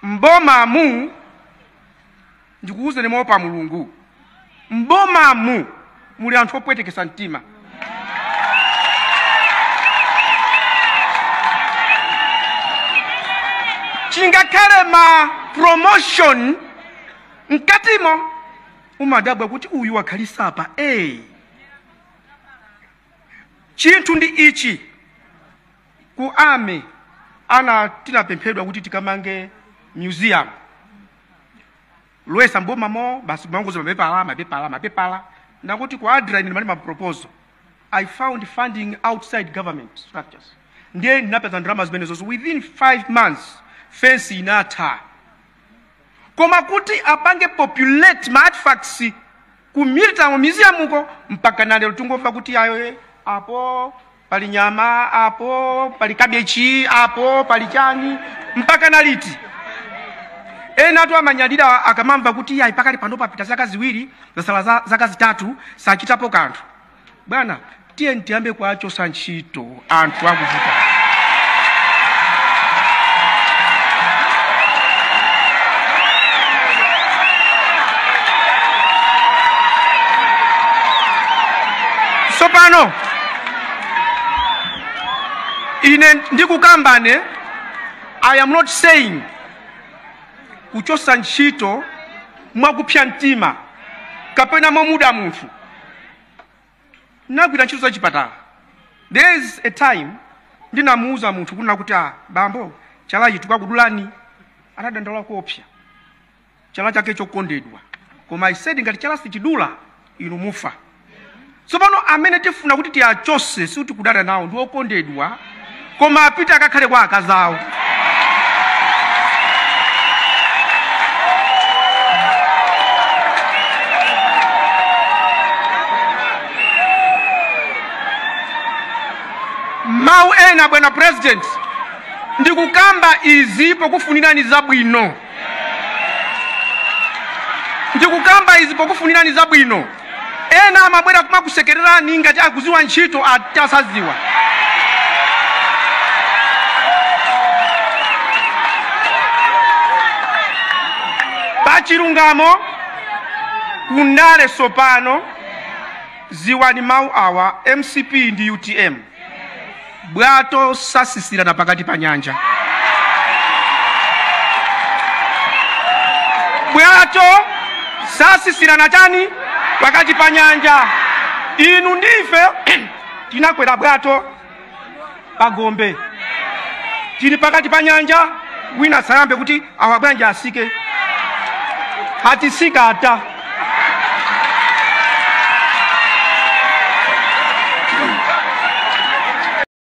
Mbomamu ndikuwuzeni moopa Mulungu, mbomamu muli anthu opwetekesa mtima. Chingakhale ma promotion mkatimo umadabwa kuti uyu wakhalisa apa. Chinthu ndi ichi, ku ame ana tinapemphedwa kuti tikamange museum lwesa mbomamo basi kumangoza mapepala mapepala mapepala. Ndakuti ku ADRA ine mali proposal, I found funding outside government structures, ndiye ndinapeza ndalama zimenezo within 5 months fence inatha. Koma kuti apange populate ma artifacts ku military museum uko mpaka na lero tungomva kuti ayo apo pali nyama, apo pali kabechi, apo pali chani, mpaka na liti. Ena atu amanyadira akamamva kuti ayi pakali pano papita zaka ziwiri zasala zaka zitatu sachitapo kanthu. Bwana, tiye ntiyambe kwacho ntchito anthu akuvuta. Sopano ine ndikukambane, I am not saying kuchosa ntchito mwakupya mtima kapena mwamuda munthu. Nagwira ntchito za chipatala. There is a time ndinamuuza munthu kunena kuti bambo chalachi tikakudulani, anadandaula kuopsa chala chake chokondedwa, koma I said ngati chala sichidula inu mufa. Tsopano amene tifuna kuti tiyachose sikuti kudana nawo, ndi okondedwa, koma apite akakhale kwa akazawo. Mau ena bwana president, ndikukamba izi pokufunirani zabwino. Ndikukamba izi pokufunirani zabwino. Ena amabwera kumakusekererani ngati akuziwa ntchito atasaziwa. Pachilungamo kundale sopano ziwani mau awa, MCP ndi UTM. Bwato sasisirana pakati pa nyanja. Bwato sasisirana chani pakati pa nyanja. Inu ndife tinakwera bwato pagombe, tili pakati pa nyanja, wina sayambe kuti awa bwanja asike, atisika ata.